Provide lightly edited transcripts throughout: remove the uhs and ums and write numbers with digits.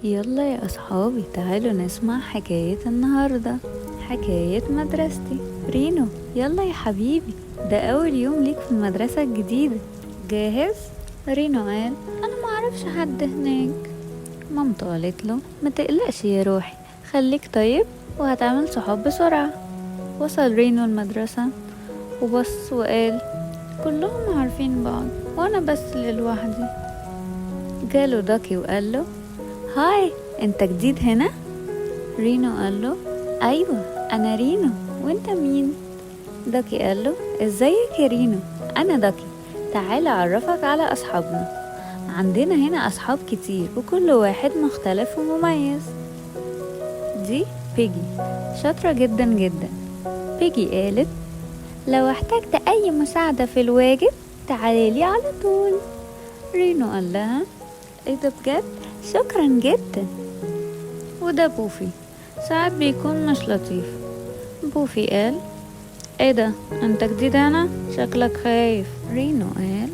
يلا يا أصحابي، تعالوا نسمع حكاية النهاردة، حكاية مدرستي. رينو، يلا يا حبيبي، ده أول يوم ليك في المدرسة الجديدة، جاهز؟ رينو قال أنا معرفش حد هناك. مامته قالت له ما تقلقش يا روحي، خليك طيب وهتعمل صحاب بسرعة. وصل رينو المدرسة وبص وقال كلهم عارفين بعض وأنا بس اللي لوحدي. جاله داكي وقال له hi، انت جديد هنا؟ رينو قال له ايوه انا رينو، وانت مين؟ داكي قال له ازيك يا رينو، انا داكي، تعال اعرفك على اصحابنا، عندنا هنا اصحاب كتير وكل واحد مختلف ومميز. دي بيجي، شاطرة جدا جدا. بيجي قالت لو احتجت اي مساعدة في الواجب تعالي على طول. رينو قال لها ايه ده بجد؟ شكرا جدا. وده بوفي، ساعات بيكون مش لطيف. بوفي قال ايه ده، انت جديد هنا؟ شكلك خايف. رينو قال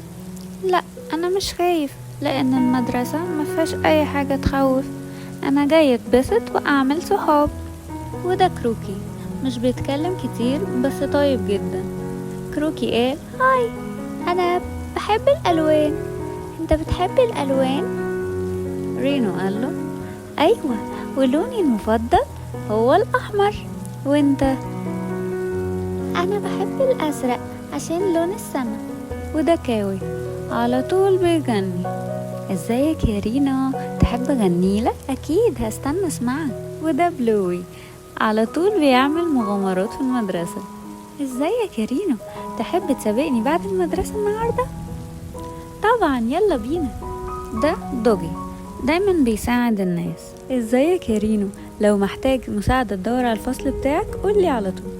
لا انا مش خايف، لان المدرسة ما فيهاش اي حاجة تخوف، انا جاي اتبسط واعمل صحاب. وده كروكي، مش بيتكلم كتير بس طيب جدا. كروكي قال hi، انا بحب الالوان، انت بتحب الالوان؟ رينو قال له ايوه، ولوني المفضل هو الاحمر، وانت؟ انا بحب الازرق عشان لون السما. وده كاوي، على طول بيغني. ازيك يا رينو، تحب اغنيلك؟ اكيد هستنى اسمعك. وده بلوي، على طول بيعمل مغامرات في المدرسة. ازيك يا رينو، تحب تسابقني بعد المدرسة النهاردة؟ طبعا، يلا بينا. ده دوجي، دايما بيساعد الناس. ازيك يا رينو، لو محتاج مساعدة تدور على الفصل بتاعك قولي على طول.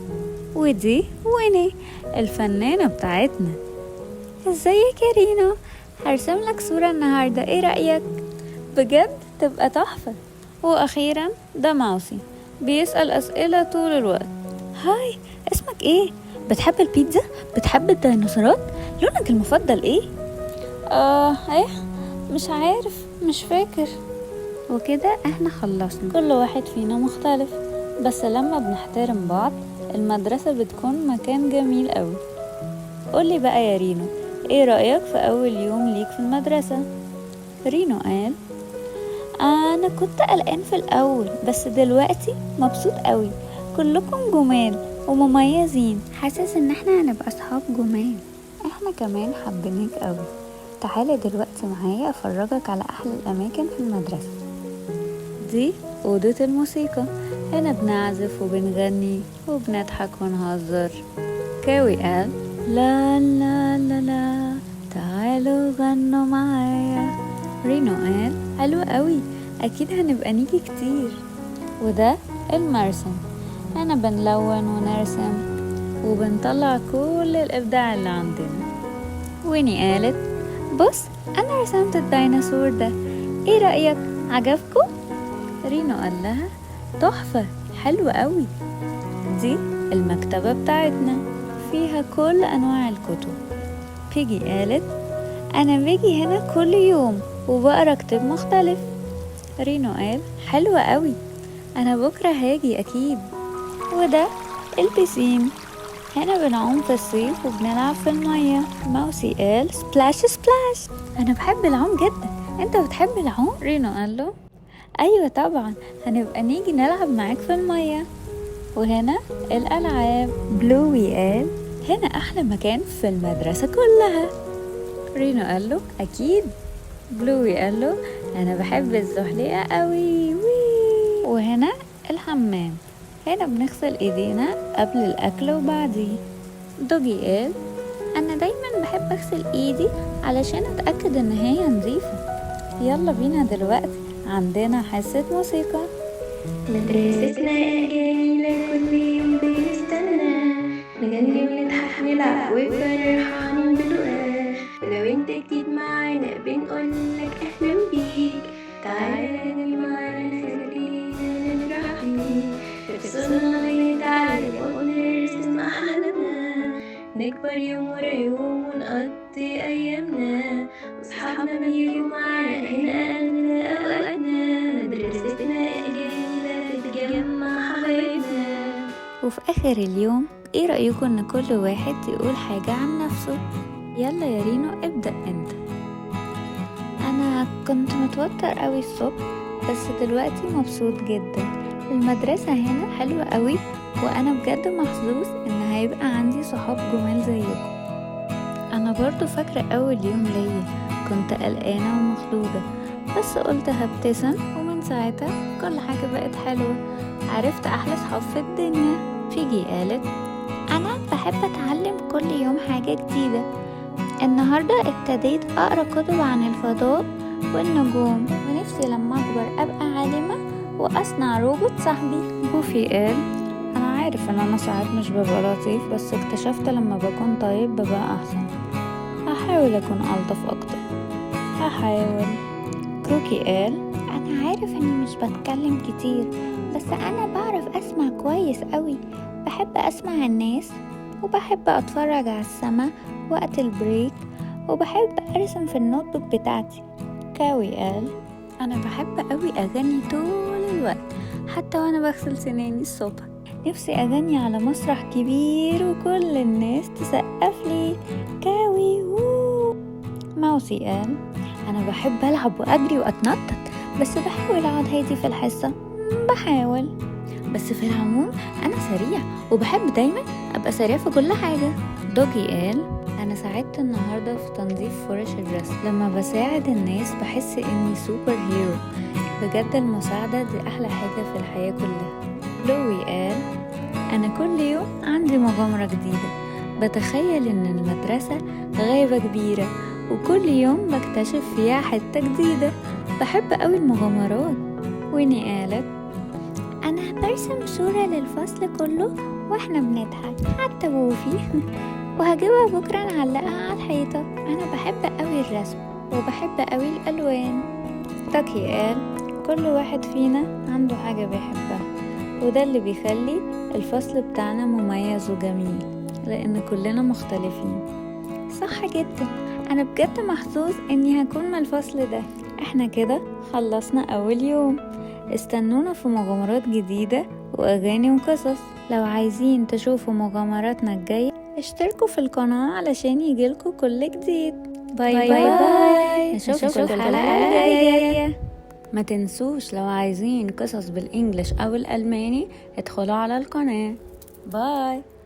ودي ويني، الفنانة بتاعتنا. ازيك يا رينو، هرسم لك صورة النهاردة، ايه رأيك؟ بجد تبقى تحفة. واخيرا ده ماوسي، بيسأل اسئلة طول الوقت. hi، اسمك ايه؟ بتحب البيتزا؟ بتحب الديناصورات؟ لونك المفضل ايه؟ ايه، مش عارف، مش فاكر. وكده احنا خلصنا، كل واحد فينا مختلف، بس لما بنحترم بعض المدرسة بتكون مكان جميل قوي. قولي بقى يا رينو، ايه رأيك في اول يوم ليك في المدرسة؟ رينو قال انا كنت قلقان في الاول، بس دلوقتي مبسوط قوي، كلكم جمال ومميزين، حاسس ان احنا هنبقى اصحاب جمال. احنا كمان حبيناك قوي. تعالى دلوقتي معايا افرجك على احلى الاماكن في المدرسة. دي اوضة الموسيقى، هنا بنعزف وبنغني وبنضحك ونهزر. كاوي قال لا لا لا لا، تعالوا غنوا معايا. رينو قال حلو قوي، اكيد هنبقى نيجي كتير. وده المرسم، هنا بنلون ونرسم وبنطلع كل الابداع اللي عندنا. ويني قالت بص انا رسمت الديناصور ده، ايه رأيك، عجبكم؟ رينو قال لها تحفة، حلو قوي. دي المكتبة بتاعتنا، فيها كل انواع الكتب. بيجي قالت انا باجي هنا كل يوم وبقرا كتاب مختلف. رينو قال حلوة قوي، انا بكرة هاجي اكيد. وده البسين، هنا بنعوم في الصيف وبنلعب في المية. ماوسي قال splash splash، انا بحب العوم جدا، انت بتحب العوم؟ رينو قال له ايوه طبعا، هنبقى نيجي نلعب معاك في المية. وهنا الالعاب. بلوي قال هنا احلى مكان في المدرسة كلها. رينو قال له اكيد. بلوي قال له انا بحب الزحليقة قوي. وي. وهنا الحمام، هنا بنغسل ايدينا قبل الاكل وبعديه. دوجي قال انا دايما بحب اغسل ايدي علشان اتاكد ان هي نظيفة. يلا بينا دلوقتي عندنا حصة موسيقى. مدرستنا جميلة، كل يوم بنستنى نغني ونضحك نلعب وفرحانين بلقاء. ولو انت جديد معانا بنقولك اهلا بيك، تعالى معانا خلينا نفرح بيك. في بنتعلم ونرسم أحلامنا، نكبر يوم ورا يوم ونقضي أيامنا، وأصحابنا بيجوا معانا هنا أغلى أوقاتنا. مدرستنا وفي آخر اليوم ايه رأيكم ان كل واحد يقول حاجة عن نفسه؟ يلا يا رينو ابدأ انت. انا كنت متوتر قوي الصبح، بس دلوقتي مبسوط جدا. المدرسة هنا حلوة قوي، وانا بجد محظوظ ان هيبقى عندي صحاب جمال زيكم. انا برضو فاكرة اول يوم ليا كنت قلقانة ومخضوضة، بس قلت هبتسم، ومن ساعتها كل حاجة بقت حلوة. عرفت احلى صحاب في الدنيا. فيجي قالت انا بحب اتعلم كل يوم حاجة جديدة. النهاردة ابتديت اقرأ كتب عن الفضاء والنجوم، ونفسي لما اكبر ابقى عالمة واصنع روبوت صاحبي. بوفي قال انا عارف ان انا ساعات مش ببقى لطيف، بس اكتشفت لما بكون طيب ببقى احسن. هحاول اكون الطف اكتر، هحاول. كروكي قال انا عارف اني مش بتكلم كتير، بس انا بعرف اسمع كويس قوي. بحب اسمع الناس، وبحب اتفرج على السما وقت ال break، وبحب ارسم في ال notebook بتاعتي. كاوي قال انا بحب قوي اغني طول الوقت، حتى وانا بغسل سناني الصبح. نفسي اغني على مسرح كبير وكل الناس تسقف لي. كاوي ووو. ماوسي قال انا بحب العب واجري واتنطط، بس بحاول اقعد هادي في الحصة، بحاول. بس في العموم انا سريع، وبحب دايما ابقى سريع في كل حاجة. دوجي قال انا ساعدت النهاردة في تنظيف فرش الرسم. لما بساعد الناس بحس اني super hero. بجد المساعدة دي احلى حاجة في الحياة كلها. لوي قال انا كل يوم عندي مغامرة جديدة. بتخيل ان المدرسة غابة كبيرة، وكل يوم بكتشف فيها حتة جديدة. بحب قوي المغامرات. ويني قالت انا برسم صورة للفصل كله واحنا بنضحك، حتى بوفي، وهجيبها بكرة نعلقها على الحيطة. انا بحب قوي الرسم وبحب قوي الالوان. تاكي قال كل واحد فينا عنده حاجة بيحبها، وده اللي بيخلي الفصل بتاعنا مميز وجميل، لان كلنا مختلفين. صح جدا، انا بجد محظوظ اني هكون من الفصل ده. احنا كده خلصنا اول يوم. استنونا في مغامرات جديدة واغاني وقصص. لو عايزين تشوفوا مغامراتنا الجاية اشتركوا في القناة علشان يجيلكوا كل جديد. bye bye, bye, bye. نشوفكم الحلقة الجاية. ما تنسوش لو عايزين قصص بال English او الالماني ادخلوا على القناة. bye.